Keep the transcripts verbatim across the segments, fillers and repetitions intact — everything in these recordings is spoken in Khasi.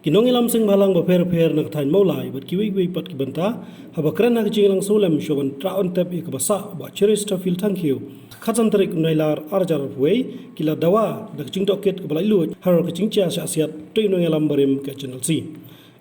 Ki nongïalam seng bhalang bapher bapher na ka thaiñ Mawlai bad kiwei kiwei pat ki bynta haba kren ha ka jingïalang sawlem shuwa ban trah ban tep ïa kaba sah u Bah Cheristerfield Thangkhiew ha ka khatsan tarik u Nailar ar hajar arphew wei, ki la dawa da ka jingtohkit kaba laitluid halor ka jingjia shah siat. Te u nongïalam barim ka Channel C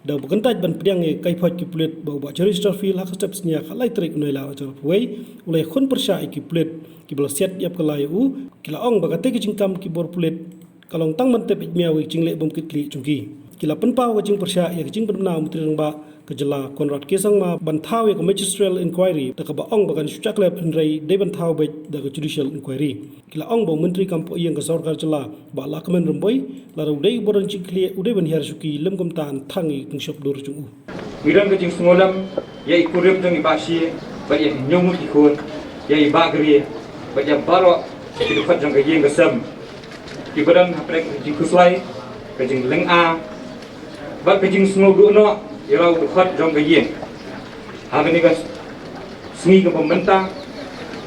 da ba kyntait ban pdiang ïa ka kaiphod ki pulit ba u Bah Cheristerfield ha ka step synñia ka lai tarik u Nailar ar hajar arphew wei u la ïakhun pyrshah ïa ki pulit kiba la siat ïap kylla ïa u. Ki la ong ba katei ka jingkam ki bor pulit ka long tang ban tep ïa ki jingleh bym kit khlieh jong ki. Ki la pynpaw ka jingpyrshah ïa ka jingpynbna u Myntri Rangbah ka jylla Conrad K Sangma ban thaw ïa ka magisterial inquiry da kaba ong ba kan shu jaklep, hynrei dei ban thaw beit da ka judicial inquiry. Ki la ong ba u Myntri kam poh ïing ka sorkar jylla Bah Lahkmen Rymbui, lada u dei uba don jingkhlieh u dei ban hiar shuki, lym kumta yn thang ïa ki kynshop dur jong u. Ngi don ka jingsngewlem ïa i kurim jong i Bah Shie bad ïa ki hynñiew ngut ki khun, ïa i Bah Kri bad ïa baroh ki dkhot jong ka ïing ka sem kiba don hapdeng ka jingkhuslai, ka jinglynga bad ka jingsngewduh noh ïa la u dkhot jong ka ïing. Ha kane ka sngi kaba mynta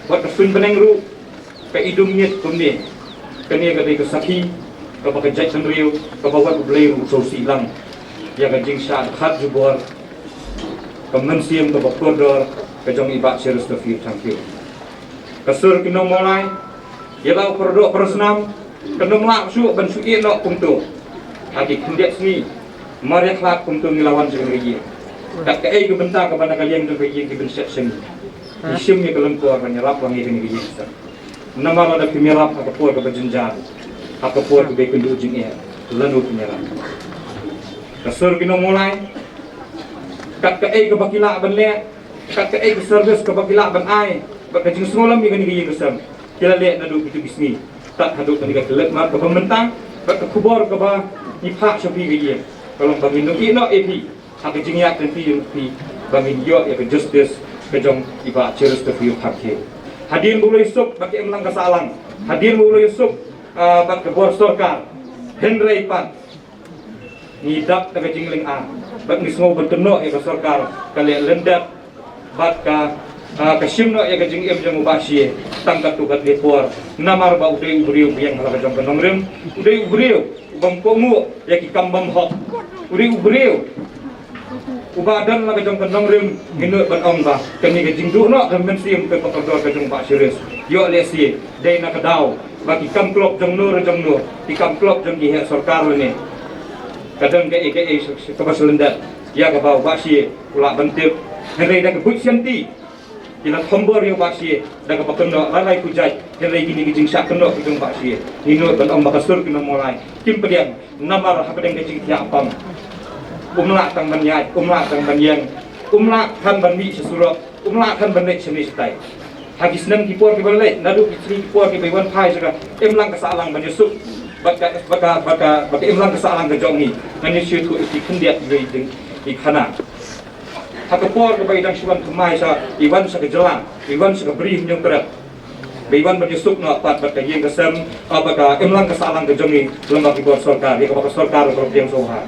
bad ka suiñ bneng ruh, ka i dum miet kumne. Kane ka dei ka sakhi kaba ka jaitbynriew, kaba wat U Blei ruh u sngewsih lang ïa ka jingshah dkhot jubor, ka mynsiem kaba kordor ka jong i Bah Cheristerfield Thangkhiew. Ka sur ki nong Mawlai, ïa la u paradoh parasnam kan ym lah shuh ban shu ïeh noh kumto. Ha ki khyndiat sngi mar ïa khlad kumto ngi la wan sha kane ka ïing. Kat kaei ka bynta kaba na ka liang jong ka ïing ki ban shet shen. Ngi shim ïa ka lyngkor ban ïarap lang ïa kane ka ïing. Namar lada phim ïarap ha ka por kaba jynjar, ha ka por kaba kynduh jingeh, lano phin ïarap? Ka sur ki nong Mawlai, kat kaei kaba ki lah ban leh, kat kaei ka service kaba ki lah ban ai bad ka jingsngewlem ïa kane ka ïing ka sem, ki la leh naduh kito ki sngi. Tad haduh kane ka khyllipmat kaba mynta bad ka khubor kaba ngi phah sha phi ka ïing ka long ba ngin ïoh ïa phi ha ka jingïaid lynti jong phi, ba ngin ïoh ïa ka justice ka jong i Bah Cheristerfield Thangkhiew. Hadien ba u la ïasuk bad ka imlang ka sahlang, hadien ba u la ïasuk, ah, bad ka bor sorkar, hynrei pat ngi dap da ka jinglynga bad ngi sngew ban kynnoh ïa ka sorkar ka leh lyndet bad ka, ah, ka shim noh ïa ka jingim jong u Bah Shie tang katto katne por. Namar ba u dei u briew ba ïeng ha la ka jong ka nongrim, u dei u briew u bym kohnguh ïa ki kam bymhok, u dei u briew uba don la ka jong ka nongrim. Ngi nud ban ong ba kane ka jingduh noh ka mynsiem kaba kordor ka jong u Bah Cheris ïoh lehse dei na ka daw ba ki kam klop jong no re jong no, ki kam klop jong ki heh sorkar lane ka don kaei kaei kaba shlyndet ïa kaba u Bah Shie u lah ban tip. Hynrei da ka buit shianti ki la thombor ïa u Bah Shie da kaba kynnoh lai lai khujait. Hynrei kine ki jingshah kynnoh ki jong u Bah Shie, ngi nud ban ong ba ka sur ki nong Mawlai kim pdiang. Namar hapdeng ka jingthiah pang, um lah tang ban ïaid, um lah tang ban ïeng, um lah than ban mih sha surok, um lah than ban leit shane shatai. Ha ki snem ki por kiba la leit, naduh ki sngi ki por kiba wan phai sha ka imlang ka sahlang ban ïasuk bad ka, bad ka, bad ka, bad ka imlang ka sahlang ka jong ngi, ngan ïa shu ïathuh ïa ki khyndiat kiwei ki khana. Ha ka por kaba i dang shu wan thymmai sha, i wan sha ka jylla, i wan sha ka Bri Hynñiewtrep, ba i wan ban ïasuk noh pat bad ka ïing ka sem, ah, bad ka imlang ka sahlang ka jong ngi lyngba ki bor sorkar, ïa kaba ka sorkar ka la pdiang sngewbha.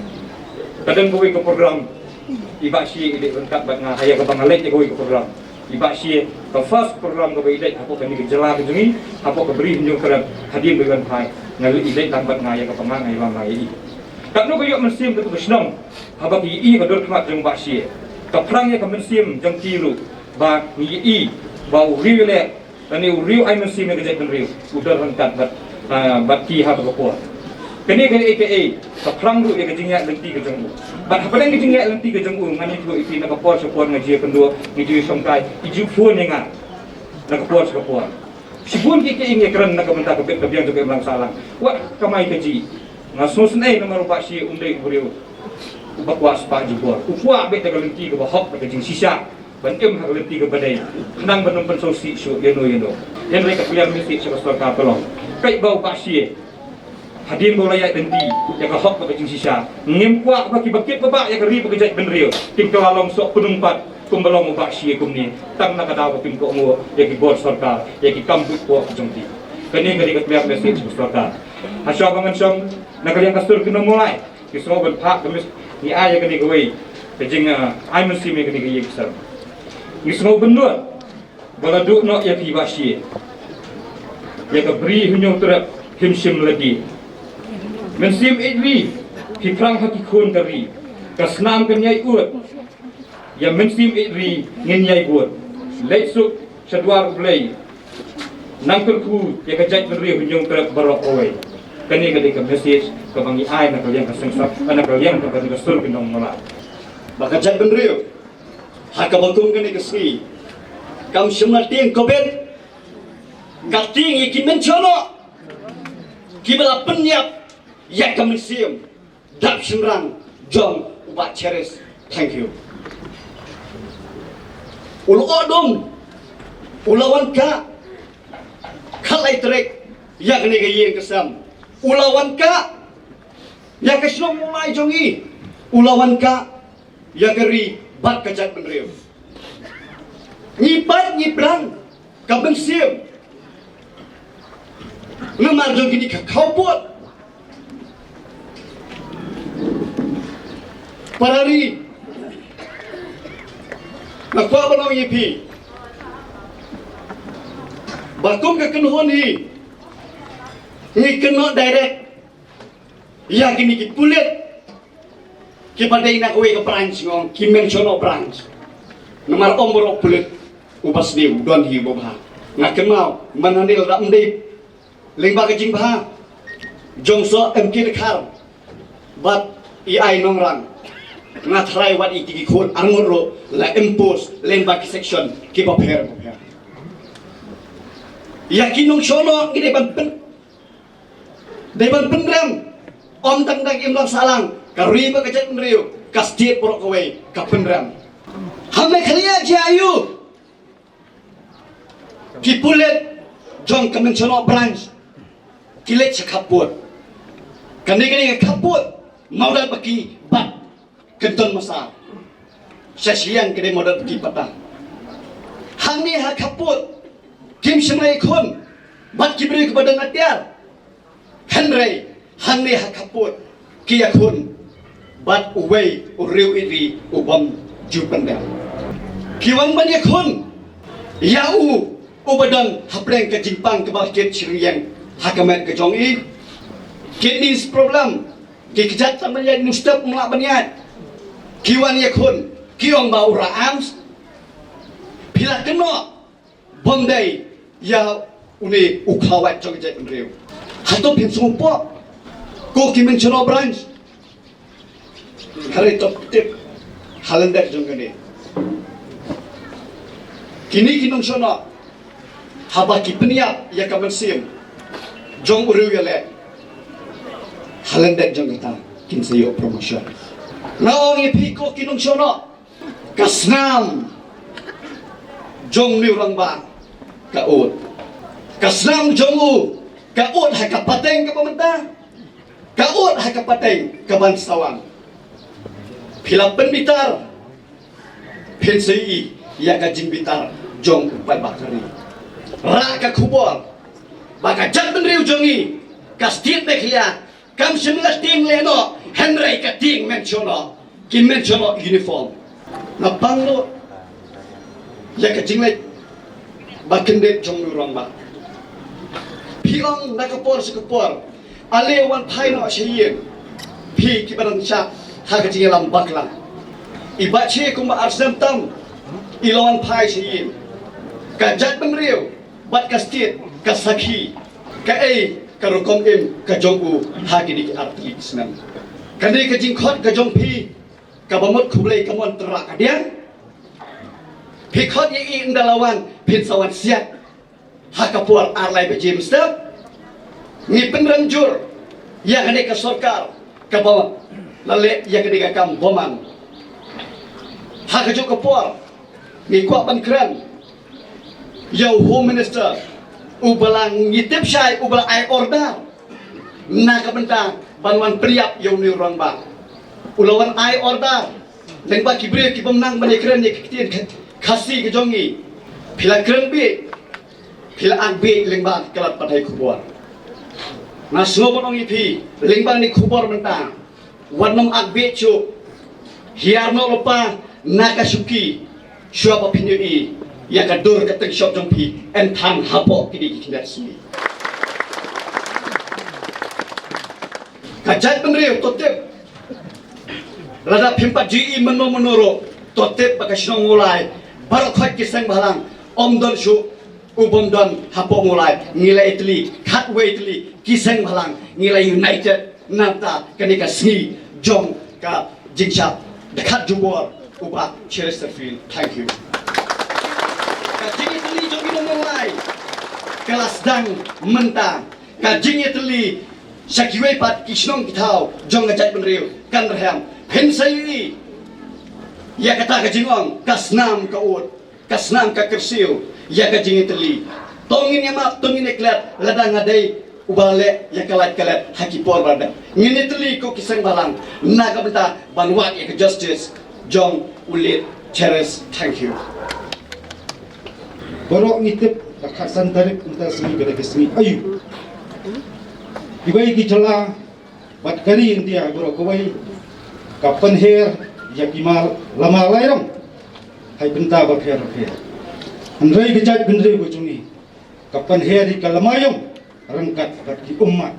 Ka don kawei ka program i Bah Shie i leit ryngkat bad nga, ha ïa kaba nga leit ïa kawei ka program. I Bah Shie, ka first program kaba i leit hapoh kane ka jylla ka jong ngi, hapoh ka Bri Hynñiewtrep, hadien ba i wan phai, nga leit, i leit lang bad nga, ïa kaba nga, nga ïalam lang ïa i. Katno ka ïoh mynsiem katto ka shnong haba ki ïohi ïa ka dur khmat jong u Bah Shie. Ka phrang ïa ka mynsiem jong ki ruh ba ngi ïohi ba u riew ïaleh lane u riew ai mynsiem ïa ka jaitbynriew u don ryngkat bad, ah, bad ki ha kata ka por. Kane kaei kaei ka phrang ruh ïa ka jingïaid lynti ka jong u. Bad hapdeng ka jingïaid lynti ka jong u, ngan ïathuh ïa phi, na ka por sha por nga ju ïakynduh, nga ju ïashongkai, i ju phone ïa nga na ka por sha ka por. Shibun kiei kiei ngi ïakren na ka bynta ka bit ka biang jong ka imlang sahlang. Wat kamai kajih, nga sngewsynei namar u Bah Shie um dei u briew uba kwah spah jubor. U kwah beit da ka lynti kaba hok, da ka jingshisha, ban im ha ka lynti kaba dei, khnang ban ym pynsngewsih shuh ïano ïano. Hynrei ka clear message sha ka sorkar ka long, peit ba u Bah Shie, hadien ba u la ïaid lynti ïa ka hok bad ka jingshisha, ngim kwah ba kiba kit ba bah ïa ka ri bad ka jaitbynriew kin kylla long sohpynung pat kumba long u Bah Shie kumne, tang na ka daw ba kim kohnguh ïa ki bor sorkar, ïa ki kam buit poh jong ki. Kane ka dei ka clear message ka sorkar. Ha shuwa ba ngan shong, na ka liang ka sur ki nong Mawlai, ngi sngew ban phah ka mes-, ngi ai ïa kane kawei ka jing, ah, ai mynsiem ïa kane ka ïing ka sem. Ngi sngew ban nud ba la duh noh ïa phi Bah Shie. Ïa ka Bri Hynñiewtrep him shym la die. Mynsiem ïeit ri Phi phrang ha ki khun ka ri. Ka snam kan ïai ud. Ïa mynsiem ïeit ri ngin ïai bud. Leit suk sha dwar U Blei. Nang kyrkhu ïa ka jaitbynriew ha ñiewtrep baroh kawei. Kane ka dei ka message kaba ngi ai na ka liang ka seng sap, na ka liang ka, ka sur ki nongmlad. Ba ka jaitbynriew ha kaba kum kane ka sngi kam shym la tieng kobit. Ka tieng ïa ki mynshonok kiba la pynïap ïa ka mynsiem dap shynrang jong u Bah Cherish Thangkhiew. U la ong dum, u la wan ka khatlai tarik ïa kane ka ïing ka sem. U la wan ka ïa ka shnong Mawlai jong ngi. U la wan ka ïa ka ri bad ka jaitbynriew. Ngi pat ngi phrang ka mynsiem. Namar jong kine ki khawpud. Para ri, nga kwah ban ong ïa phi ba kum ka kynhun hi ngi kynnoh direct ïa kine ki pulit kiba dei na kawei ka branch, nga ong ki Mynshuwa North branch. Namar ym baroh pulit uba sniew, u don hi uba bha. Nga kynmaw mynhynnin lada ym dei lyngba ka jingbha jong u Soh M K Dkhar bad i Ai Nongrang, nga tharai wat ïa ki khun arngut ruh la impose lyngba ki section kiba pher bapher. Ïa ki nongshonok ngi dei ban pyn Dei ban pynrem. Ym tang da ki imlang sahlang, ka ri bad ka jaitbynriew, ka state baroh kawei ka pynrem. Ha Meghalaya jia aiu? Ki pulit jong ka Mynshuwa North branch ki leit sha khappud. Kane kane ka khappud Mawdatbaki bad Kynton Massar. Sha shiliang ka dei Mawdatbaki pat. Hangne ha khappud kim shym la ïakhun bad ki briew kiba don atiar. Hynrei hangne ha khappud ki ïakhun bad uwei u riew ïeit ri u bym ju pyndem. Ki wan ban ïakhun ïa u uba don hapdeng ka jingpang kaba kit shiliang ha ka met ka jong i. Kidneys problem. Ki kjat tang ban ïaid, nongstep ym lah ban ïaid. Ki wan ïakhun, ki ong ba u rah arms. Phi la kynnoh bym dei ïa une u khawai jong ka jaitbynriew. Hato phin sngewthuh? Ko ki Mynshuwa North branch. Hynrei to tip ha lyndet jong kane, kine ki nongshonok haba ki pynïap ïa ka mynsiem jong u riew ïaleh, ha lyndet jong kata kin sa ïoh promotion. Nga ong ïa phi ko ki nongshonok, ka snam jong u rangbah ka ud. Ka snam jong u ka ud ha ka pateng kaba mynta, ka ud ha ka pateng kaban sa wan. Phi la pynbitar, phin sa ïohi ïa ka jingbitar jong u paidbah ka ri. Rah ka khubor ba ka jaitbynriew jong ngi, ka state Meghalaya, kam shym la tieng leh noh, hynrei ka tieng Mynshuwa North, ki Mynshuwa North uniform. Nga pang noh ïa ka jingleh ba kyndit jong u rangbah. Phi ong na ka por sha ka por, ale wan phai noh sha ïing. Phi kiba dang shah ha ka jingïalam bakla. I Bah Che kumba ar snem tam i la wan phai sha ïing. Ka jaitbynriew bad ka state ka sakhi kaei ka rukom im ka jong u ha kine ki artylli ki snem. Kane ka jingkhot ka jong phi kaba mut khublei ka mon tyrwa ka diang. Phi khot ïa i ynda la wan, phin sa wan siat ha ka por ar lai baje mynstep. Ngi pynrem jur ïa kane ka sorkar kaba la leh ïa kane ka kam bymman. Ha kajuh ka por ngi kwah ban kren ïa u Home Minister uba la, ngi tip shai, uba la ai order na ka bynta ban wan pynïap ïa une u rangbah. U la wan ai order lyngba ki briew ki bym nang ban ïakren ïa ki ktien Khasi ka jong ngi. Phi la kren bieit, phi la ak bieit lyngba ka lad pathai khubor. Nga sngew ban ong ïa phi lyngba kane ka khubor mynta, wat nym ak bieit shuh. Hiar noh lypa na ka shuki shuwa ba phin ïohi ïa ka dur ka tyngshop jong phi yn than hapoh kine ki khyndiat sngi. Ka jaitbynriew to tip Lada phim pat ju ïohi mynno mynno ruh, to tip ba ka shnong Mawlai baroh khoit ki seng bhalang, ym don shuh u bym don hapoh Mawlai. Ngi la ïatylli khatwei tylli ki seng bhalang, ngi la united. Nangta kane ka sngi jong ka jingshad dkhot jubor u Bah Cheristerfield. Thank you. Ka jingïatylli jong ngi na Mawlai ka la sdang mynta. Ka jingïatylli sha kiwei pat ki shnong ki thaw jong ka jaitbynriew kan rhem. Phin sa ïohi ïa kata ka jingong, ka snam ka ud, ka snam ka kyrsiew ïa ka jingïatylli. To ngin ïa map, to ngin ïa klet, lada nga dei uba leh ïa ka lait ka let ha ki por ba dep. Ngin ïatylli ko ki seng bhalang na ka bynta ban wad ïa ka justice jong u late Cheris. Thank you. Baroh ngi tip ka khatsan tarik mynta sngi ka dei ka sngi aïu. Kiwei ki jylla bad ka ri India baroh kawei ka pynher ïa ki mal lama lairong ha ki bynta bapher bapher. Hynrei ka jaitbynriew ka jong ngi ka pynher ïa ka lama ïong ryngkat bad ki ummat.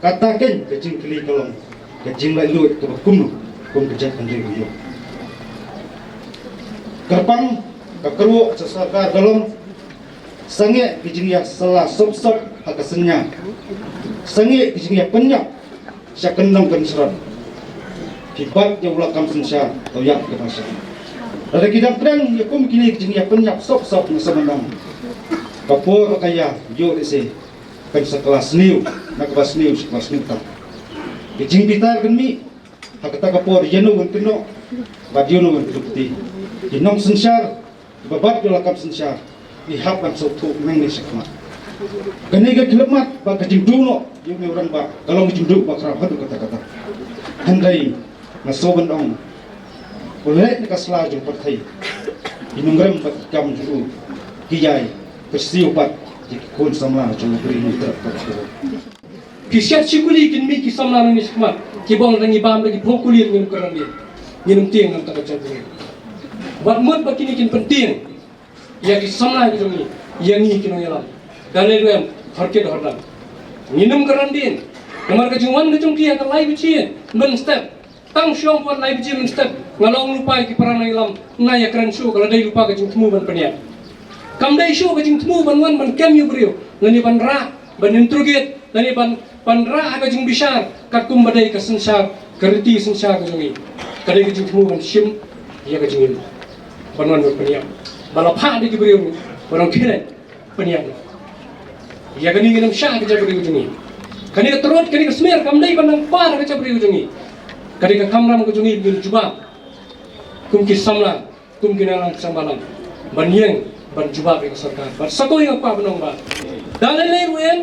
Kata keiñ ka jingkylli ka long, ka jinglaitluid kaba kumno kum ka jaitbynriew ka ïoh. Kyrpang ka kyrwoh sha sorkar ka long, sangeh ka jingïasylla sop sop ha ka synñia, sangeh ka jingïapynïap sha kyndong kynshron. Phi bat ïa u lakam synshar, to ïap kaba sha. Lada ki dang pdiang ïa kum kine ki jingïapynïap sop sop na Samandang, ka por ka ïa ïoh lehse kan sa kylla sniew, na kaba sniew sha kaba sniew tam. Ki jingbitar kan mih ha kata ka por, ïano kan kynnoh bad ïano kan kynnoh kti. Ki nongsynshar kiba bat ïa u lakam synshar ki hap ban sngewthuh nangne shakhmat. Kane ka khyllipmat bad ka jingduh noh ïa une u rangbah ka long ka jingduh ba khraw haduh katta katta. Hynrei nga sngewbha ban ong, u leit na ka sla jong ka pyrthei, ki nongrim bad ki kam jong u ki ïai kyrsiew pat ïa ki khun samla jong u Bri Hynñiewtrep. Ki shad shi kuli kin mih ki samla nangne shakhmat, kiba ong lada ngi bam da ki phew kuli ngim kyrdan dien, ngin ym tieng na ka bynta ka jaitbynriew. Wat mut ba kine kin pyntieng ïa ki samla ki jong ngi, ïa ngi ki nongïalam. Da lei ruh em, hor kit hor dang, ngin ym kyrdan dien. Namar ka jingwan ka jong ki ha ka lai baje mynstep, tang shong wan lai baje mynstep, nga la ong lypa ïa ki para nongïalam, nai ïakren shuh, ka la dei lypa ka jingthmu ban pynïap. Kam dei shuh ka jingthmu ban wan ban kem ïa u briew, lane ban rah, ban interrogate, lane ban, ban rah ha ka jingbishar katkum ba dei ka synshar, ka riti synshar ka jong ngi. Ka dei ka jingthmu ban shim ïa ka jingim, ban wan ban pynïap. Ba la phah da ki briew ruh ban ong khie leit pynïap noh. Ïa kane ngin ym shah ha ka jaitbynriew ka jong ngi. Kane ka trot, kane ka smer kam dei ban nang par ha ka jaitbynriew ka jong ngi. Ka dei ka kamram ka jong ngi, ngin jubab kum ki samla, kum ki nongïalam seng bhalang, ban ïeng ban jubab ïa ka sorkar. Bad sa kawei nga kwah ban ong ba da lei lei ruh em,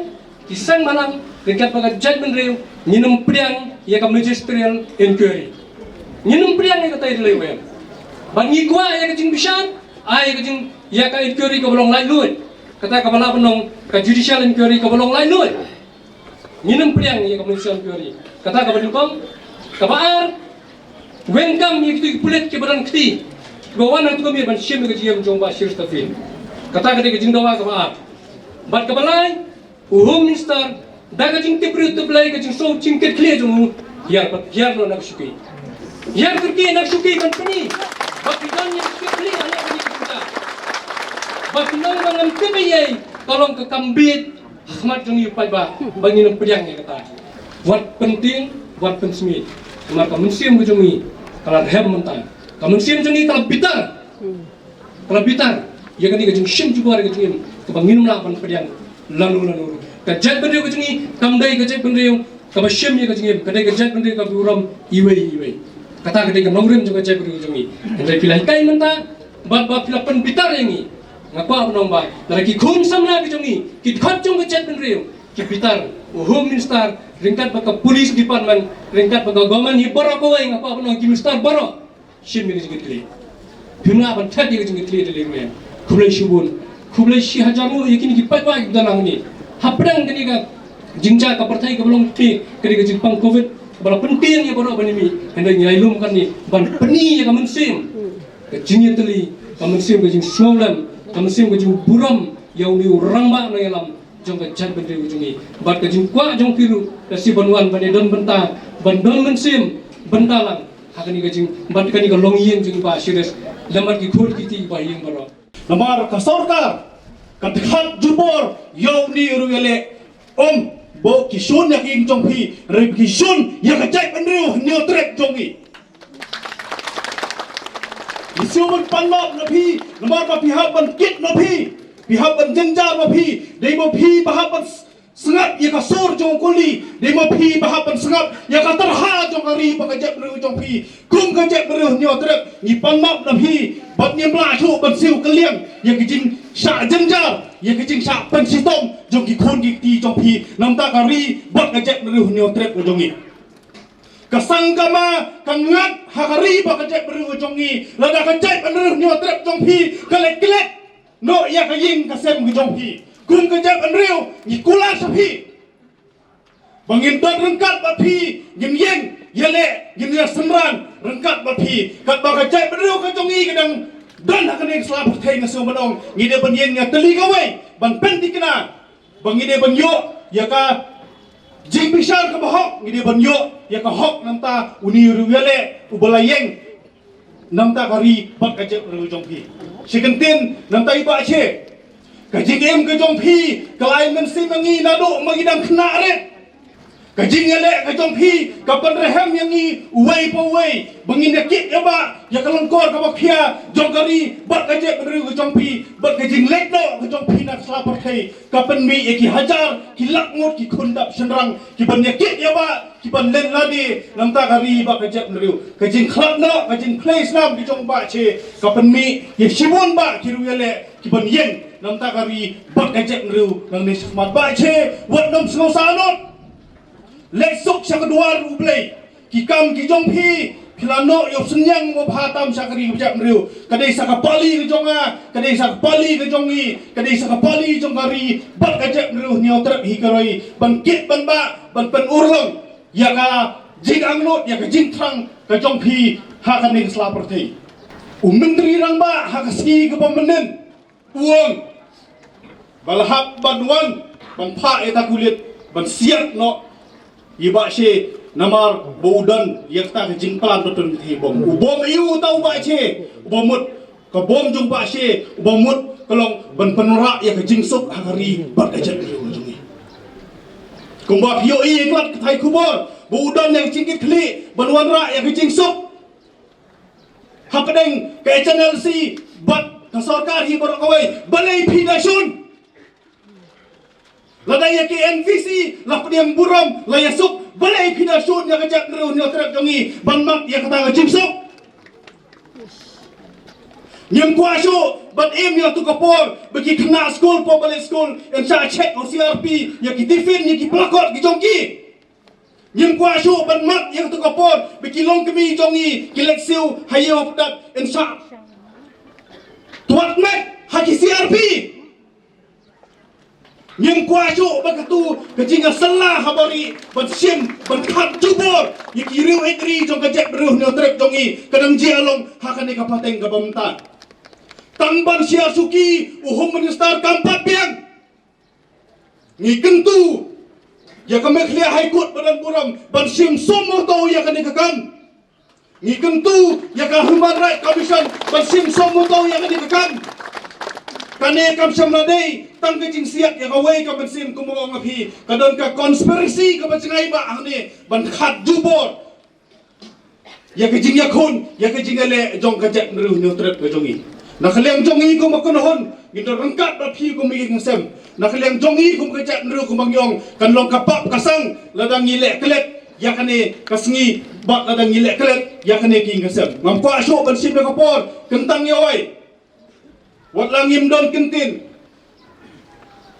ki seng bhalang ryngkat bad ka jaitbynriew, ngin ym pdiang ïa ka magisterial inquiry. Ngin ym pdiang ïa kata da lei ruh em. Bad ngi kwah ïa ka jingbishar, ai ïa ka jing, ïa ka inquiry kaba long laitluid. Kata kaba lah ban ong ka judicial inquiry kaba long laitluid. Ngin ym pdiang ïa ka magisterial inquiry. Kata kaba nyngkong. Kaba ar, weng kam ïa kito ki pulit kiba don kti, kiba wan ha kito ki miet ban shim ïa ka jingim jong u Bah Cheristerfield. Kata ka dei ka jingdawa kaba ar. Bad kaba lai, u Home Minister, da ka jingtip briew tip Blei, ka jingsngew jingkitkhlieh jong u, hiar pat, hiar noh na ka shuki. Hiar kyrkieh na ka shuki ban pyni ba phi don ïa ka jingkitkhlieh ha kane ka bynta. Ba phi nang ba ngam tip ei ei, ka long ka kam bieit ha khmat jong ngi u paidbah, ba ngin ym pdiang ïa kata. Wat pyntieng, wat pynsmit. Namar ka mynsiem ka jong ngi ka la rhem mynta. Ka mynsiem jong ngi ka la bitar. Ka la bitar ïa kane ka jingshim jubor ïa ka jingim kaba ngin ym lah ban pdiang lano lano ruh. Ka jaitbynriew ka jong ngi kam dei ka jaitbynriew kaba shim ïa ka jingim, ka dei ka jaitbynriew kaba burom iwei iwei. Kata ka dei ka nongrim jong ka jaitbynriew ka jong ngi. Hynrei phi la hikai mynta bad ba phi la pynbitar ïa ngi. Nga kwah ban ong ba lada ki khun samla ki jong ngi, ki dkhot jong ka jaitbynriew ki bitar, u Home Minister ryngkat bad ka Police Department, ryngkat bad ka government hi baroh kawei, nga kwah ban ong ki minister baroh, shim ïa ka jingkitkhlieh. Phim lah ban thet ïa ka jingkitkhlieh da lei ruh em. Khublei shibun. Khublei shi hajar nguh ïa kine ki paidbah kiba don hangne. Hapdeng kane ka jingjia ka pyrthei kaba long kane, kane ka jingpang Covid ba la pyntieng ïa baroh ban ïa mih. Hynrei ngi ai lum kane ban pyni ïa ka mynsiem ka jingïatylli, ka mynsiem ka jingsngewlem, ka mynsiem ka jingburom ïa une u rangbah nongïalam jong ka jaitbynriew ka jong ngi. Bad ka jingkwah jong phi ruh ka shi ban wan ban ïa don bynta, ban don mynsiem bynta lang. Ha kane ka jing, bad kane ka longïing jong i Bah Shirit, lem bad ki khun ki kti ki ba ïing baroh. Namar ka sorkar ka dkhat jubor ïa une u riew ïaleh, ym ba ki shun ïa ka ïing jong phi, hynrei ki shun ïa ka jaitbynriew Hynñiewtrep jong ngi. Ngi shu ban pan map na phi namar ba phi hap ban kit na phi, phi hap ban jynjar na phi, dei ba phi ba hap ban sngap ïa ka sur jong u kuli, dei ma phi ba hap ban sngap ïa ka tyrha jong ka ri bad ka jaitbynriew jong phi. Kum ka jaitbynriew Hynñiewtrep ngi pan map na phi bad ngim lah shuh ban siew kylliang ïa ka jingshah jynjar, ïa ka jingshah pynshitom jong ki khun ki kti jong phi na bynta ka ri bad ka jaitbynriew Hynñiewtrep jong ngi. Ka sangkama ka ngat ha ka ri bad ka jaitbynriew jong ngi lada ka jaitbynriew Hynñiewtrep jong phi ka leh klet noh ïa ka ïing ka sem ka jong phi. Kum ka jaitbynriew ngi kular sha phi ba ngin don ryngkat bad phi, ngin ïeng ïaleh, ngin ïa synran ryngkat bad phi. Katba ka jaitbynriew ka jong ngi ka dang don ha kane ka sla pyrthei, nga sngewbha ban ong ngi dei ban ïeng ïa tylli kawei ban pynthikna ba ngi dei ban ïoh ïa ka jingbishar kaba hok, ngi dei ban ïoh ïa ka hok na bynta une u riew ïaleh uba la ïeng na bynta ka ri bad ka jaitbynriew jong phi. Shi kyntien na bynta i Bah Che, ka jingim ka jong phi ka la ai mynsiem ïa ngi naduh ma ngi dang khynnah rit. Ka jingïaleh ka jong phi ka pynrhem ïa ngi uwei pa uwei ba ngin ïa kit ïa bah ïa ka lyngkor kaba khia jong ka ri bad ka jaitbynriew ka jong phi, bad ka jingleit noh ka jong phi na ka sla pyrthei ka pynmih ïa ki hajar ki lak ngut ki khun dap shynrang ki ban ïa kit ïa bah, ki ban len lade na bynta ka ri bad ka jaitbynriew. Ka jingkhlad noh, ka jingphlei snam ki jong Bah Che ka pynmih ïa shibun bah ki riew ïaleh ki ban ïeng na bynta ka ri bad ka jaitbynriew nangne shakhmat. Bah Che, wat nym sngewsarong. Leit suk sha ka dwar U Blei. Ki kam ki jong phi, phi la noh ïoh synñiang mo bha tam sha ka ri ka jaitbynriew. Ka dei sa ka pali ka jong nga, ka dei sa ka pali ka jong ngi, ka dei sa ka pali jong ka ri bad ka jaitbynriew Hynñiewtrep hi ka roi ban kit ban bah, ban pynurlong ïa ka jingangnud, ïa ka jingthrang ka jong phi ha kane ka sla pyrthei. U Myntri Rangbah ha ka sngi kaba mynnin u ong ba la hap ban wan ban phah ïa ka kulit ban siat noh ïa Bah Che namar ba u don ïa kata ka jingplan ba tun thei bom. U bom ïa uta u Bah Che, u ba mut ka bom jong Bah Che, u ba mut ka long ban pynrah ïa ka jingsuk ha ka ri bad ka jaitbynriew jong ngi. Kumba phi ïohi ïa ka lad ka thai khubor ba u don ïa ka jingkit khlieh ban wanrah ïa ka jingsuk. Hapdeng ka H N L C bad ka sorkar hi baroh kawei, balei phi da shun? Lada ïa ki N V C la pdiang burom la ïa suk, balei phi da shun ïa ka jaitbynriew Hynñiewtrep jong ngi ban mad ïa kata ka jingsuk? Ngim kwah shuh ban im ïa tu ka por ba ki khynnah skul, pop balei skul, yn shah check ha u C R P ïa ki tiffin, ïa ki plakot ki jong ki. Ngim kwah shuh ban mad ïa katu ka por ba ki longkmie jong ngi ki leit siew ha ïew ha pdeng, yn shah twat met ha ki C R P. Ngim kwah shuh ba katu ka jingïasylla ha bari ban shim ban khat jubor ïa ki riew ïeit ri jong ka jaitbynriew Hynñiewtrep jong ngi ka dang jia long ha kane ka pateng kaba mynta. Tang ban sha suki u Home Minister kam pat biang. Ngi kyntu ïa ka Meghalaya High Court ba don burom ban shim suo motu ïa kane ka kam. Ngi kyntu ïa ka Human Rights Commission ban shim suo motu ïa kane ka kam. Kane kam shym la dei tang ka jingsiat ïa kawei ka mynsiem, kumba ong phi, ka don ka conspiracy kaba jngai ba hangne ban khat jubor ïa ka jingïakhun, ïa ka jingïaleh jong ka jaitbynriew Hynñiewtrep ka jong ngi. Na ka liang jong ngi kum ka kynhun, ngi don ryngkat bad phi kum ki ïing sem. Na ka liang jong ngi kum ka jaitbynriew, kumba ngi ong, kan long ka pap ka sang lada ngi leh klet ïa kane ka sngi bad lada ngi leh klet ïa kane ki ïing sem. Ngam kwah shuh ban shim ïa ka por, kyntang ïa wei. Wat la ngim don kyntien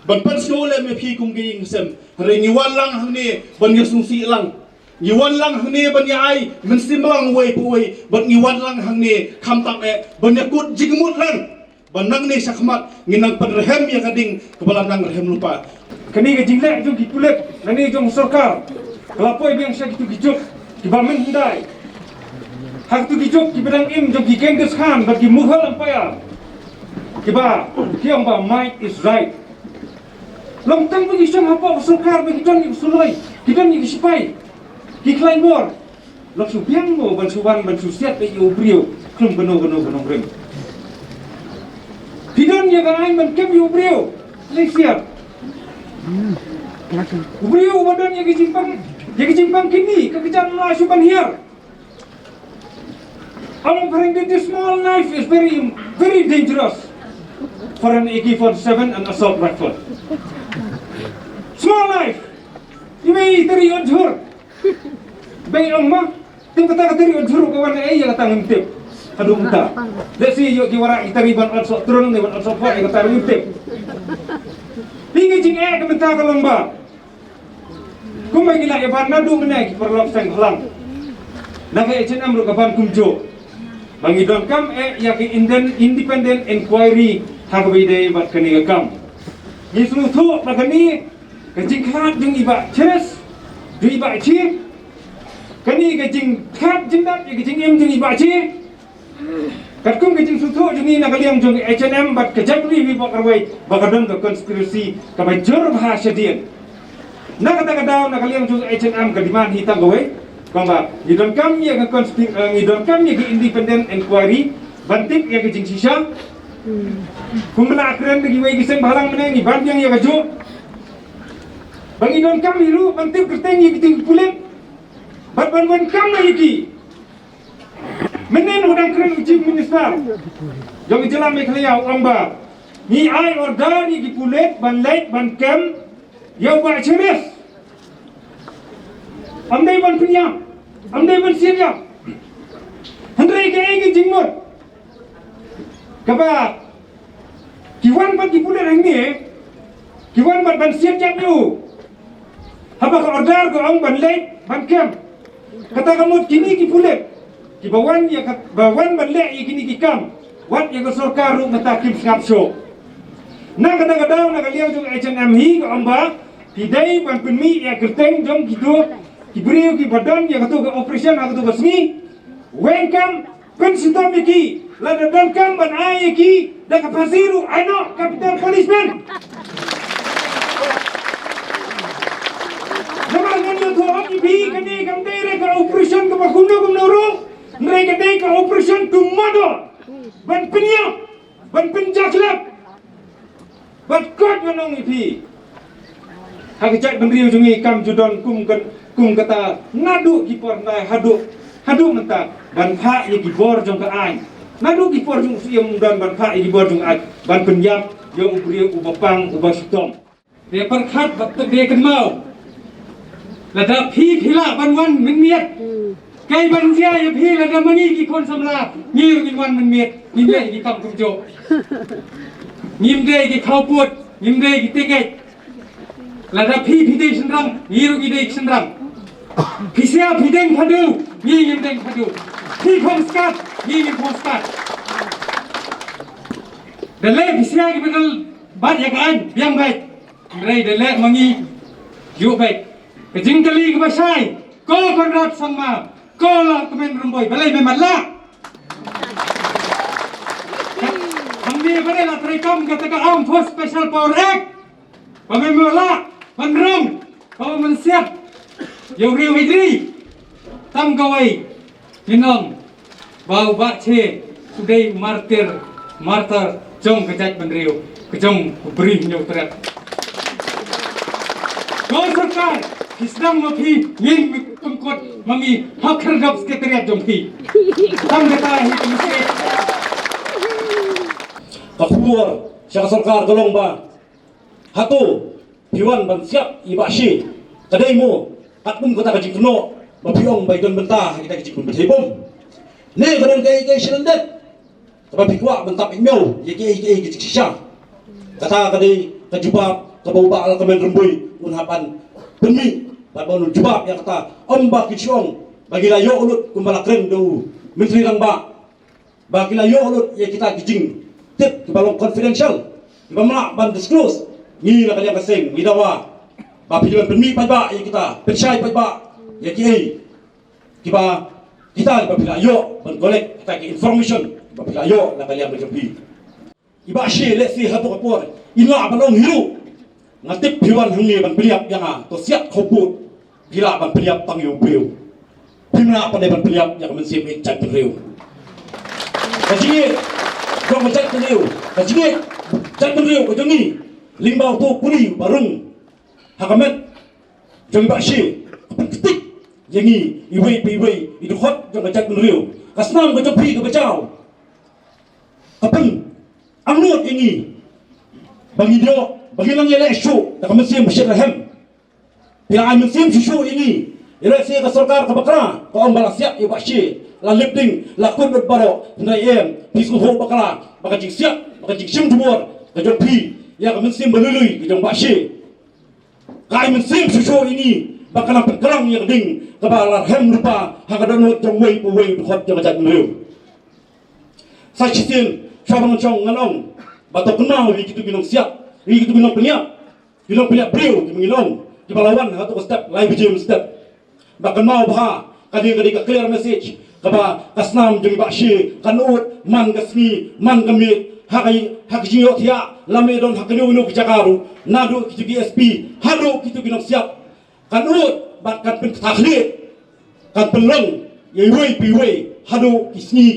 ban pynsngewlem ïa phi kum ki ïing sem, hynrei ngi wan lang hangne ban ïa sngewsih lang. Ngi wan lang hangne ban ïa ai mynsiem lang uwei pa uwei, bad ngi wan lang hangne khamtam eh ban ïa kut jingmut lang, ban nangne shakhmat ngin nang pynrhem ïa ka ding kaba la nang rhem lypa. Kane ka jingleh jong ki pulit, kane jong sorkar, ka la poi biang sha kitu ki juk kiba mynhyndai. Ha kitu ki juk kiba dang im jong ki Genghis Khan bad ki Mughal Empire, kiba ki ong ba might is right. Long tang ba ki shong hapoh sorkar ba ki don ki suloi, ki don ki sipai, ki claymore. Lok shu biang mo ban shu wan ban shu siat ïa u briew khlem kano kano kano rim. Phi don ïa ka aiñ ban kem ïa u briew. Lei siat. U briew uba don ïa ka jingpang, ïa ka jingpang kini ka kjat la shu ban hiar. Ong phareng, the small knife is very, very dangerous for an A K forty-seven and assault rifle. Small knife. Iwei i tari ot jhur. Bei ong ma. Tim kata ka tari ot jhur ka wan ei ïa kata ngim tip. Haduh mynta. Let's see ïoh ki wara i tari ban ot sok trun ne ban ot sok ïa kata ngim tip. Hi ka jingeh ka mynta ka long ba. Kumba ngi la ïa ban naduh mynne ki paralok seng hlang. Na ka H N M ruh ka ban kumjuh. Ba ngi donkam eh ïa ki inden-, independent inquiry ha kaba ïadei bad kane ka kam. Ngi sngewthuh ba kane ka jingkhlad jong i Bah Chris, jong i Bah Chi. Kane ka jingkhlad jingdap ïa ka jingim jong i Bah Chi. Katkum ka jingsngewthuh jong ngi na ka liang jong ka H N M bad ka jaitbynriew hi baroh kawei ba ka don ka conspiracy kaba jur bha shadien. Na kata ka daw na ka liang jong ka H N M ka demand hi tang kawei. Kumba ngi donkam ïa ka conspi-, eh, ngi donkam ïa ka independent inquiry ban tip ïa ka jingshisha. Kumba la kren da kiwei ki seng bhalang mynne ngi ban biang ïa kajuh. Ba ngi donkam hi ruh ban tip kyrteng ïa ki jingpulit. Bad ban wan kam na ïa ki. Mynnin u dang kren u Chief Minister jong ka jylla Meghalaya u ong ba ngi ai order ïa ki pulit ban leit ban kem ïa u Bah Chris. Am dei ban pynïap, am dei ban siat ïap. Hynrei kaei ka jingmut kaba ki wan bad ki pulit hangne, ki wan bad ban siat ïap ïa u. Haba ka order ka ong ban leit ban kem. Kata ka mut kine ki pulit kiba wan ïa ka, ba wan ban leh ïa kine ki kam, wat ïa ka sorkar ruh mynta kim sngap shuh. Na kata ka daw na ka liang jong H N M hi ka ong ba ki dei ban pynmih ïa ka kyrteng jong kito ki briew kiba don ïa kato ka operation ha kato ka sngi. Weng kam pynshitom ïa ki, lada donkam ban ai ïa ki da ka phasi ruh, ai noh capital punishment. Namar ngan ïathuh ïa phi, kane kam dei re ka operation kaba kumno kumno ruh, hynrei ka dei ka operation to murder, ban pynïap, ban pynjakhlep. Bad kot ngan ong ïa phi, ha ka jaitbynriew jong ngi kam ju don kum ka, kum kata naduh ki por nai haduh, haduh mynta ban phah ïa ki bor jong ka aiñ. Naduh ki por jong u Syiem u don ban phah ïa ki bor jong ka aiñ ban pynïap ïa u briew uba pang uba shitom. Te pyrkhat bad te kynmaw. Lada phi phi lah ban wan mynmiet, kaei ban jia ïa phi lada ma ngi ki khun samla ngi ruh ngin wan mynmiet, ngim dei ki kam kumjuh. Ngim dei ki khawpud, ngim dei ki tiket. Lada phi phi dei shynrang, ngi ruh ngi dei shynrang. Phi sia phi deng phadu, ngi ngim deng phadu. Phi phong skat, ngi ngim phong skat. Da leh phi sia ki medal bat ïa ka aiñ, biang beit. Hynrei da leh ma ngi, ïuh beit. Ka jingkylli kaba shai, ko Conrad Sangma, ko Lahkmen Rymbui, balei me matlah? Hangne ba dei la treikam kata ka Armed Force Special Power Act. Ba me matlah, ban rong, ba me siat. Ïa u riew hijri. Tang kawei. Ngin ong ba u Bah Che u dei u martir, martyr jong ka jaitbynriew, ka jong u Bri Hynñiewtrep. Ko sorkar, phi sdang ma phi, ngin pynkut ma ngi ha khyrdop secretariat jong phi. Tang kata hi ka mistake. Ka khubor sha ka sorkar ka long ba hato phi wan ban siat ïa i Bah Shi, ka dei mo katkum kata ka jingkynnoh ba phi ong ba i don bynta ha kita ki jingpynbeit bom? Ne ka don kaei kaei sha lyndet kaba phi kwah ban tap ïa i miaw ïa kiei kiei ki jingshisha? Kata ka dei ka jubab kaba u Bah Lahkmen Rymbui un hap ban pynmih bad ban un jubab ïa kata. Ym ba ki shu ong ba ngi la ïoh lut kumba la kren da u Myntri Rangbah. Ba ki la ïoh lut ïa kita ki jingtip kiba long confidential, kiba ym lah ban disclose. Ngi na ka liang ka seng ngi dawa ba phi dei ban pynmih paidbah ïa kita, pynshai paidbah ïa kiei kiba kita kiba phi la ïoh ban collect, kita ki information kiba phi la ïoh na ka liang ka jong phi. I Bah Shi lehse hato ka por in lah ban ong hi ruh, nga tip phi wan hangne ban pynïap ïa nga, to siat khawpud, phi lah ban pynïap tang ïa u briew. Phim lah pat ban pynïap ïa ka mynsiem ïeit jaitbynriew. Ka jingïeit jong ka jaitbynriew, ka jingïeit jaitbynriew ka jong ngi, lyngba uto u kuli ba rung ha ka met jong i Bah Shie, ka pynktik ïa ngi iwei pa iwei i dkhot jong ka jaitbynriew. Ka snam ka jong phi kaba jaw ka pynangnud ïa ngi ba ngin ïoh, ba ngin nang ïaleh shuh da ka mynsiem ba shit rhem. Phi la ai mynsiem shuh shuh ïa ngi. Ïa lehse ka sorkar ka bakla ka ong ba la siat ïa u Bah Shie, la lip ding, la kut lut baroh, hynrei em, phi sngewthuh bakla ba ka jingsiat, ba ka jingshim jubor ka jong phi ïa ka mynsiem ba lui lui ka jong u Bah Shie ka ai mynsiem shuh shuh ïa ngi ba kan nang pynkylla ïa ka ding kaba la rhem lypa ha ka dohnud jong uwei pa uwei u dkhot jong ka jaitbynriew. Sa shisien, shuwa ba ngan shong ngan ong ba to kynmaw ïa kito ki nongsiat, ïa kito ki nongpynïap, ki nongpynïap briew kiba ngi ong, kiba la wan ha kato ka step lai baje mynstep. Ba kynmaw bha, ka dei, ka dei ka clear message kaba ka snam jong i Bah Shie kan ud man ka sngi man ka miet ha ka, ha ka jingïohthiah, lane don ha kano kano ka jaka ruh, naduh kito ki S P haduh kito ki nongsiat. Kan ud bad kan pynktah khlieh, kan pynlong ïa iwei pa iwei haduh ki sngi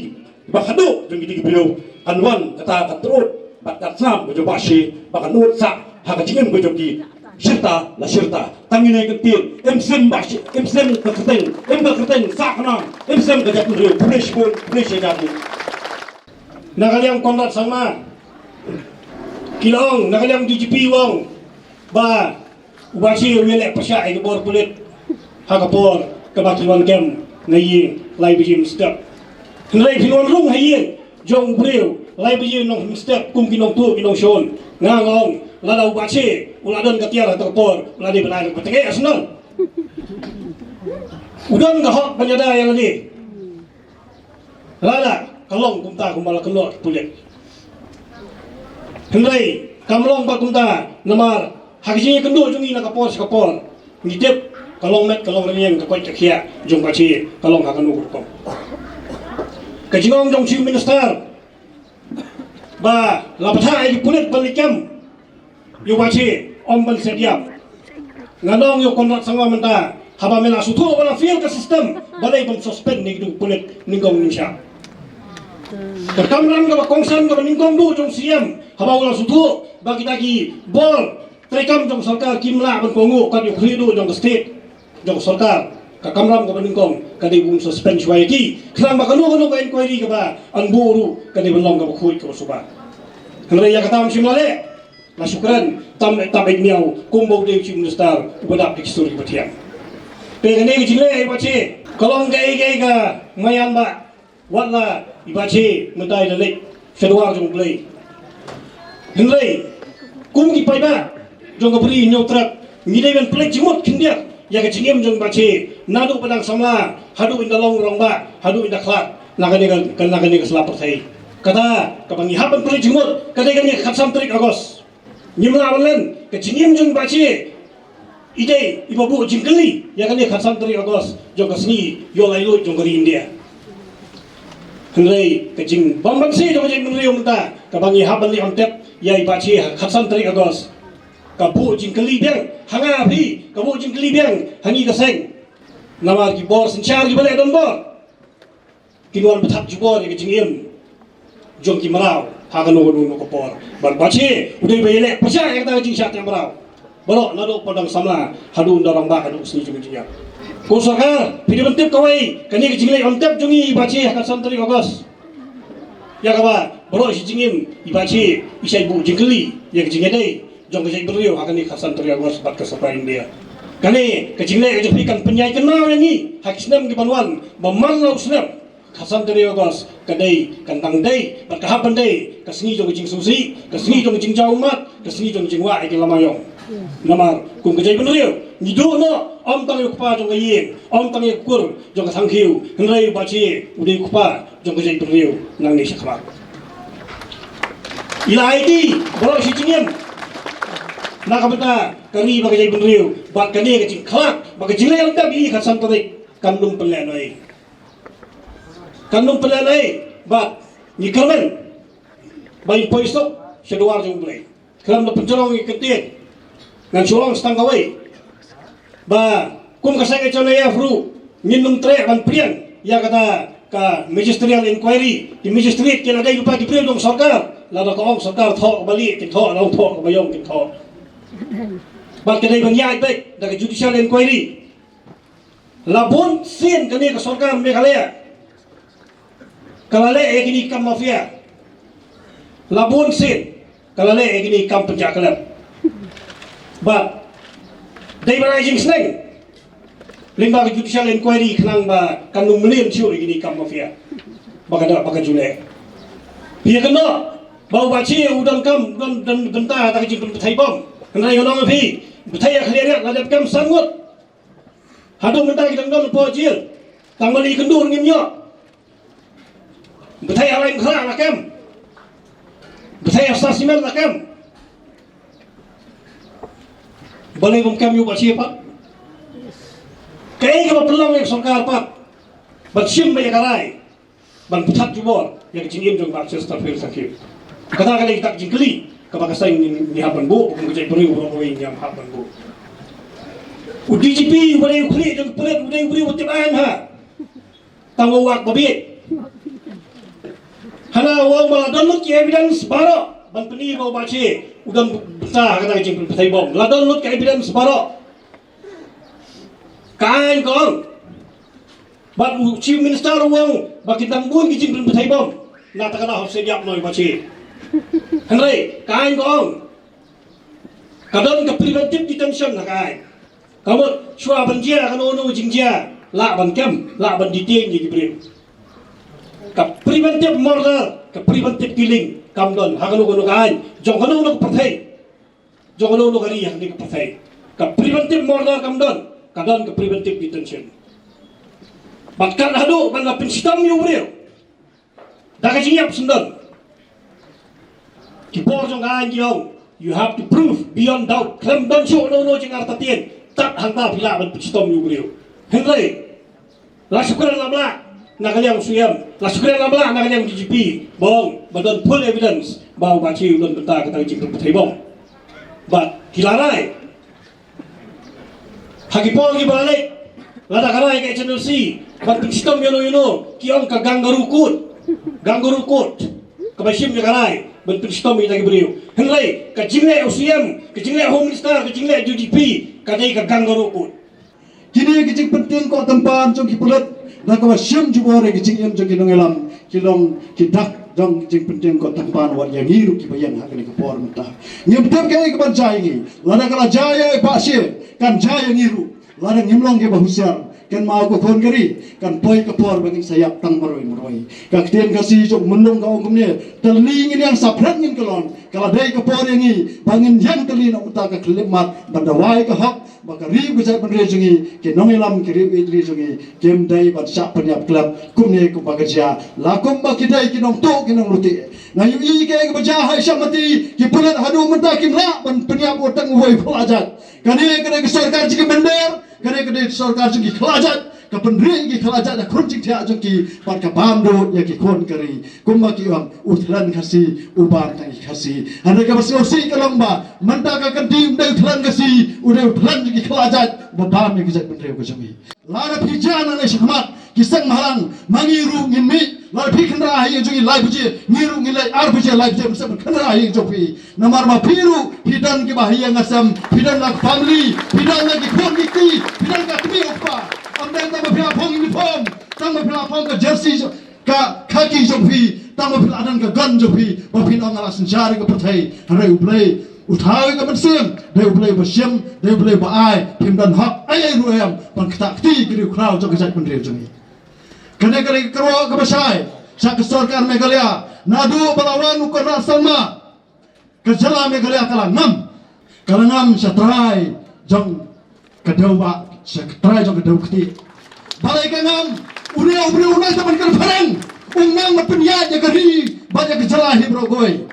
ba haduh jong kito ki briew kan wan kata ka tyrut bad ka snam ka jong u Bah Shie ba kan ud sah ha ka jingim ka jong ki shirta la shirta. Tang ine i kyntien, im shym Bah Shie, im shym ka kyrteng, im ka kyrteng Sahkhnam, im shym ka jaitbynriew. Khublei shibun, khublei shihajar nguh. Na ka liang Conrad Sangma ki la ong, na ka liang D G P u ong ba u Bah Shie u ïaleh pyrshah ïa ka bor pulit ha ka por kaba ki wan kem na ïing lai baje mynstep. Hynrei phin wan rung ha ïing jong u briew lai baje nongmynstep kum ki nongtuh ki nongshun. Nga nga ong lada u Bah Shie u la don ka tiar ha ka por, u la dei ban ai ka pateng eh sngewbha. U don ka hok ban ïada ïa lade. Lada ka long kumta kumba la kynnoh ki pulit. Hynrei kam long pat kumta namar ha ka jingïakynduh jong ngi na ka por sha ka por ngi tip ka long met ka long rynïeng, ka koit ka khiah jong u Bah Shie ka long ha kano ka rukom. Ka jingong jong u Chief Minister ba la bthah ïa ki pulit ban leit kem ïa u Bah Shie, ym ban siat ïap. Ngan ong ïa u Conrad Sangma mynta, haba me la sngewthuh ba la fail ka system, balei ban suspend ïa kito ki pulit nyngkong nyngshah? Ka kamram kaba kongsan kaba nyngkong duh jong u C M, haba u la sngewthuh ba kita ki bor treikam jong sorkar kim lah ban kohnguh kat ïa u khlieh duh jong ka state, jong ka sorkar, ka kamram kaba nyngkong ka dei ban suspend shuwa ïa ki. Khnang ba kano kano ka inquiry kaba an buh ruh ka dei ban long kaba khuid kaba suba. Hynrei ïa kata ym shym la leh. La shu kren tam tam ïa u miaw kumba u dei u Chief Minister uba dap da ki sur kiba thiang. Te kane ka jingleh ïa i Bah Shie ka long kaei kaei ka maïan ba wat la i Bah Shie mynta i la leit sha duwar jong U Blei. Hynrei kum ki paidbah jong ka Bri Hynñiewtrep ngi dei ban pynleit jingmut khyndiat ïa ka jingim jong i Bah Shie naduh ba dang samla haduh ynda long rangbah, haduh ynda khlad na kane ka, na kane ka sla pyrthei. Kata kaba ngi hap ban pynleit jingmut ka dei kane ka khatsan tarik August. Ngim lah ban len, ka jingim jong i Bah Shie i dei iba buh jingkylli ïa kane ka khatsan tarik August jong ka sngi ïoh laitluid jong ka ri India. Hynrei ka jingbymbanse jong ka jaitbynriew mynta kaba ngi hap ban leit ïam tep ïa i Bah Shie ha ka khatsan tarik August ka buh jingkylli biang ha nga ha phi, ka buh jingkylli biang ha ngi ka seng. Namar ki bor synshar kiba leh donbor kin wan bthah jubor ïa ka jingim jong ki mraw ha kano kano ka por. Bad Bah Shie u dei ba ïaleh pyrshah ïa kata ka jingshah teh mraw baroh naduh por dang samla haduh ynda rangbah haduh ka sngi jong ka jingïap. Ko sorkar, phi dei ban tip kawei, kane ka jingleit ïam tep jong i Bah Shie ha ka khatsan tarik August, ïa kaba baroh shi jingim i Bah Shie i shait buh jingkylli ïa ka jingïadei jong ka jaitbynriew ha kane ka khatsan tarik August bad ka sorkar India. Kane ka jingleh ka jong phi kan pynïaid kynmaw ïa ngi ha ki snem ki ban wan ba man la u snem. Khatsan tarik August ka dei, kan dang dei bad ka hap ban dei ka sngi jong ka jingsngewsih, ka sngi jong ka jingjaw ummat, ka sngi jong ka jingwah ïa ki lama ïong. Namar kum ka jaitbynriew ngi duh noh ym tang ïa u kpa jong ka ïing, ym tang ïa ka kur jong ka thang khiew, hynrei Bah Shie u dei u kpa jong ka jaitbynriew nangne shakhmat. I la aiti baroh shi jingim na ka bynta ka ri bad ka jaitbynriew, bad kane ka jingkhlad bad ka jingleh ïam tep ïa i khatsan tarik kan ym pynlehnohei. Kan ym pynlehnohei bad ngi kyrmen ba ngin poi suk sha duwar jong U Blei. Khlem da pynjrong ïa ka ktien ngan shu ong sa tang kawei ba kum ka seng H N A F ruh Ngin ym treh ban pdiang ïa kata ka magisterial inquiry. Ki magistrate ki la dei lypa ki briew jong sorkar. Lada ka ong sorkar thoh kaba lieh kin thoh, la ong thoh kaba ïong kin thoh. Bad ka dei ban ïaid beit da ka judicial inquiry. La bun sien kane ka sorkar Meghalaya ka la leh ïa kine ki kam mafia. La bun sien ka la leh ïa kine ki kam pynjah khlem. Bad dei ban ai jingsneng lyngba ka judicial inquiry khnang ba kan ym mlien shuh ïa kine ki kam mafia ba ka da ba ka ju leh. Phi ïa kynnoh ba u Bah Shie u donkam, u don, don bynta da ka jingpynpthei bom. Hynrei ngan ong ïa phi, pynpthei ïa ka khlieh riat la dep kem san ngut. Haduh mynta ki dang don hapoh jel. Tang ba la ïakynduh ngim ïoh. Bthei ha Lai Mkhrah la kem. Bthei ha Star Cement la kem. Balei bym kem ïa u Bah Shie pat? Kaei kaba pynlong ïa ka sorkar pat ban shim ïa ka rai ban pynthat jubor ïa ka jingim jong Bah Chesterfield Sakhiew? Kata ka dei kata ka jingkylli kaba ka seng ngi hap ban buh, kum ka jaitbynriew baroh kawei ngi hap ban buh. U D G P uba dei u khlieh jong ka pulit, u dei u briew uba tip aiñ ha. Tang u wad ba bieit. Hana u ong ba la don lut ki evidence baroh ban pyni ba u Bah Shie u don bynta ha kata ka jingpynpthei bom. La don lut ki evidence baroh. Ka aiñ ka ong. Bad u Chief Minister u ong ba ki dang bun ki jingpynpthei bom na kata ka daw hap sngewthuh noh ïa u Bah Shie. Hynrei ka aiñ ka ong ka don ka preventive detention ha ka aiñ. Ka mut shuwa ban jia kano kano jingjia lah ban kem, lah ban detain ïa ki briew. Ka preventive murder, ka preventive killing kam don ha kano kano ka aiñ jong kano kano ka pyrthei, jong kano kano ka ri ha kane ka pyrthei. Ka preventive murder kam don, ka don ka preventive detention. Bad kat haduh ban la pynshitom ïa u briew da ka jingïap syndon. Ki bor jong ka aiñ ki ong, you have to prove beyond doubt. Khlem don shuh kano kano jingartatien, tad hangta phi lah ban pynshitom ïa u briew. Hynrei la shu kren lam lah na ka liang u Syiem, la shu kren lam lah na ka liang D G P, ba ong ba don full evidence ba u Bah Shie u don bynta kata ka jingpynpthei bom. Bad ki la rai ha ki por kiba la leit, lada ka rai ka H N L C ban pynshitom ïano ïano, ki ong ka kangaroo court. Kangaroo court kaba shim ïa ka rai ban pynshitom ïa kita ki briew. Hynrei ka jingleh u Syiem, ka jingleh Home Minister, ka jingleh D G P, ka dei ka kangaroo court. Kine ki jingpyntieng koh tympan jong ki pulit da kaba shim jubor ïa ki jingim jong ki nongïalam, ki long ki dak jong ki jingpyntieng koh tympan wat ïa ngi ruh kiba ïeng ha kane ka por mynta. Ngim tip kaei kaban jia ïa ngi. Lada ka la jia ïa i Bah Shie, kan jia ïa ngi ruh. Lada ngim long kiba husiar, kan maw ka khun ka ri, kan poi ka por ba ngin sa ïap tang marwei marwei. Ka ktien Khasi jong u Myllung ka ong kumne, tylli ngin ïeng, saphriang ngin kyllon. Ka la dei ka por ïa ngi ba ngin ïeng tylli na uta ka khyllipmat ban dawa ïa ka hok, ba ka ri ka jaitbynriew jong ngi, ki nongïalam ki ri ki ri jong ngi, kim dei ban shah pynïap khlem kumne kumba ka jia, la kumba ki dei ki nongtuh ki nonglute. Nga ïohi kaei kaba jia ha Shyamati, ki pulit haduh mynta kim lah ban pynïap wat tang uwei u khlajait. Kane ka dei ka sorkar jong ki mynder, kane ka dei ka sorkar jong ki khlajait, ka pynrieh ki khlajait ha khun jingthiah jong ki, bad ka bam duh ïa ki khun ka ri. Kumba ki ong, u thlen Khasi u bam tang ïa ki Khasi. Hynrei kaba sngewsih ka long ba mynta ka kynti um dei u thlen Khasi, u dei u thlen jong ki khlajait ba bam ïa ka jaitbynriew ka jong ngi. Lada phi jia nangne shakhmat ki seng bhalang, ma ngi ruh ngin mih. Lada phi khynra ha ïing jong ngi lai baje, ngi ruh ngin leit ar baje lai baje, mynstep ban khynra ha ïing jong phi. Namar ba phi ruh phi don kiba ha ïing ha sem, phi don la ka family, phi don la ki khun ki kti, phi don ka kmie u kpa. Ym dei tang ba phi la phong uniform, tang ba phi la phong ka jersey, ka khaki jong phi, tang ba phi la don ka gun jong phi, ba phin ong nga la synshar ïa ka pyrthei. Hynrei U Blei u thaw ïa ka mynsiem, dei U Blei ba shim, dei U Blei ba ai. Phim don hok ei ei ruh em ban ktah kti ïa ka riewkhraw jong ka jaitbynriew jong ngi. Kane ka dei ka kyrwoh kaba shai sha ka sorkar Meghalaya, naduh ba la wan u Conrad Sangma, ka jylla Meghalaya ka la ngam, ka la ngam sha trai jong ka dewbah, sha trai jong ka dewktieh. Balei ka ngam? Une u briew u nang tang ban kren phareng, u nang ban pynïaid ïa ka ri bad ïa ka jylla hi baroh kawei.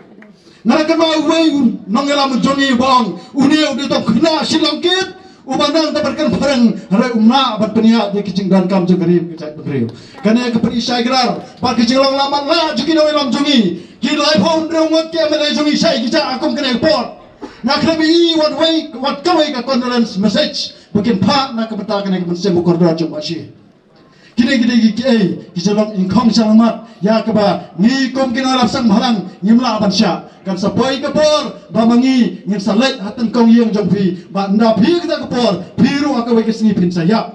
Nga la kynmaw uwei u nongïalam jong ngi ba ong, une u dei tang u khynnah Shillong kid uba nang tang ban kren phareng, hynrei um lah ban pynïaid ïa ki jingdonkam jong ka ri ka jaitbynriew. Kane ka pyni shai kdar bad ka jinglong lammat lah jong ki nongïalam jong ngi. Ki laiphew hynriew ngut ki M L A jong ngi shai ki jah ha kum kane ka por. Nga khlem ïohi wat wei, wat kawei ka condolence message ba kin phah na ka bynta kane ka mynsiem bakordor jong u Bah Shie. Ki dei ki dei ki ei ki jong long ingkhong sha mat ïa kaba ngi kum ki nonglap seng bhalang ngim lah ban shah. Kan sa poi ka por ba ma ngi ngin sa leit ha tyngkong ïing jong phi ba ynda phi kata ka por phi ruh ha kawei ka sngi phin sa ïap.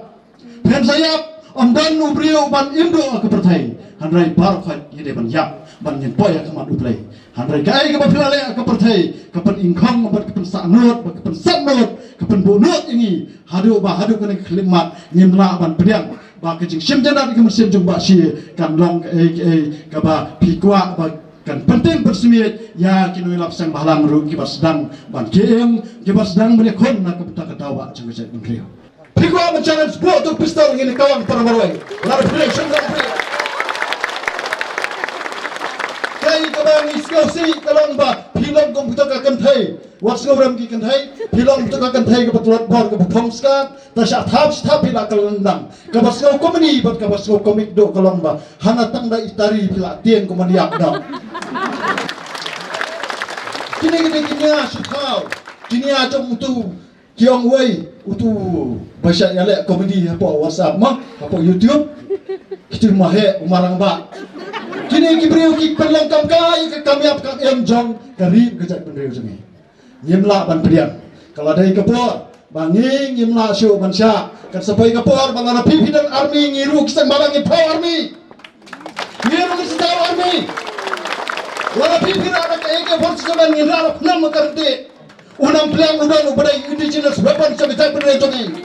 Phin sa ïap, ym don u briew ban im duh ha ka pyrthei. Hynrei baroh khoit ngi dei ban ïap ban ngin poi ha khmat U Blei. Hynrei kaei kaba phi la leh ha ka pyrthei ka pyningkhong bad ka pynsahnud bad ka pynsatnud ka pynbuhnud ïa ngi. Haduh ba haduh kane ka khyllipmat ngim lah ban pdiang ba ka jingshim jyndat ka mynsiem jong Bah Shi kan long kaei kaei kaba phi kwah ba kan pynting pynsmiej ïa ki nonglap seng bhalang ruh kiba sdang ban kiem kiba sdang ban ïakhun na ka bynta ka daw ba jong ka jaitbynriew. Phi kwah ban challenge, buh tu pistol, ngin kawang para marwei. Lada phi shong dang phi. Kaei kaba ngi sngewsih ka long ba phi long kum kito ka kynthei. Wat sngewrem ki kynthei, phi long kito ka kynthei kaba tlot bor kaba phong skat. Ta shah thap shah thap phi la ka lyndang. Kaba sngew komedi bad kaba sngew komik duh ka long ba hana tang da i tari phi la tieng kum ban ïap dang. Kine kine kine shu thaw. Kine jong utu ki ong wei utu ba shah ïaleh komedi hapoh WhatsApp ma hapoh YouTube. Kitu ma he u marang ba. Kine ki briew ki pynlong kam kai ka kam ïap kam em jong ka ri ka jaitbynriew jong ngi. Ngim lah ban pdiang. Ka la dei ka por ba ngi ngim lah shuh ban shah. Kan sa poi ka por ba lada phi phi don army ngi ruh ki seng bhalang ngi phaw army. Ngi ruh ngi sa thaw army. Lada phi phi rah da ka A K forty-seven ngi rah da pnam ka rti. U Nongpliang u don uba dei indigenous weapon jong ka jaitbynriew jong ngi.